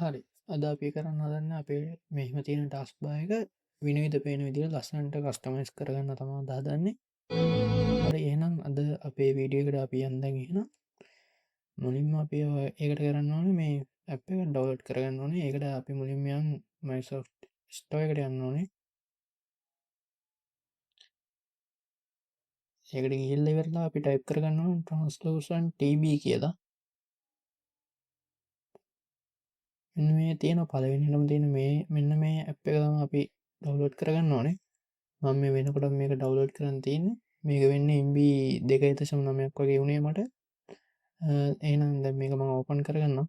හරි, අද අපි කරන්න හදන්නේ අපේ මෙහෙම තියෙන ටාස්ක් බාර් එක විනිවිද පේන විදිහට ලස්සනට කස්ටමයිස් කරගන්න තමයි අද හදන්නේ. හරි, එහෙනම් අද අපේ වීඩියෝ එකට අපි යන් දැන්. එහෙනම් මුලින්ම අපි ඒකට කරන්න ඕනේ මේ ඇප් එක ඩවුන්ලෝඩ් කරගන්න ඕනේ. ඒකට අපි මුලින්ම යන් Microsoft Store එකට යන්න ඕනේ. ඒකට ගිහිල්ලා ඉවරලා අපි ටයිප් කරගන්න ඕනේ Translucent TB කියලා. මෙන්න මේ තියෙන පළවෙනිටම තියෙන මේ මෙන්න මේ ඇප් එක තමයි අපි ඩවුන්ලෝඩ් කරගන්න ඕනේ. මම මේ වෙනකොට මේක ඩවුන්ලෝඩ් කරන් තියෙන්නේ. මේක වෙන්නේ MB 2.9ක් වගේ වුණේ මට. එහෙනම් දැන් මේක මම ඕපන් කරගන්නම්.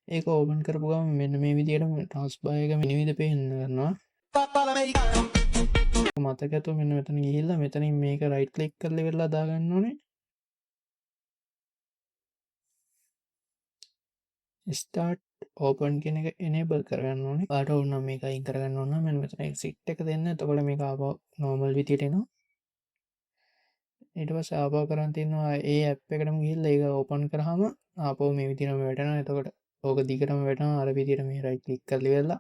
ඒක ඕපන් කරපු ගමන් මෙන්න මේ විදිහටම ටාස්ක් බාර් එක විනිවිද පේන්න ගන්නවා. මතක ඇතුව මෙන්න මෙතන ගිහිල්ලා මෙතනින් මේක රයිට් ක්ලික් කරලා ඉවරලා දාගන්න ඕනේ. ස්ටාර්ට් ඕපන් කියන එක එනේබල් කරගන්න ඕනේ. ඔයාලට ඕන නම් මේක අයින් කරගන්න ඕන නම් මෙන්න මෙතන එක්සිට් එක දෙන්න. එතකොට මේක ආපහු නෝමල් විදියට එනවා. ඊට පස්සේ ආපහු කරන් තියෙනවා ඒ ඇප් එකටම ගිහිල්ලා ඒක ඕපන් කරාම ආපහු මේ විදියටම වැටෙනවා. එතකොට ඕක දිගටම වැටෙනවා. අර විදියට මේ රයිට් ක්ලික් කරලා ඉවරලා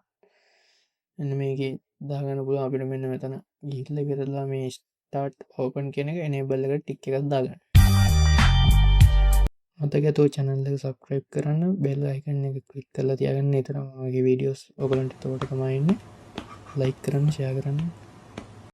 මෙන්න මේකේ දාගන්න පුළුවන් අපිට. මෙන්න මෙතන ගිහිල්ලා ඉවරලා මේ ස්ටාර්ට් ඕපන් කියන එක එනේබල් එකට ටික් එකක් දාගන්න. මතක ඇතුව channel එක subscribe කරන්න, bell icon එක click කරලා තියාගන්න. එතන මගේ videos ඔයගලන්ට එතකොට තමයි එන්නේ. like කරන්න, share කරන්න.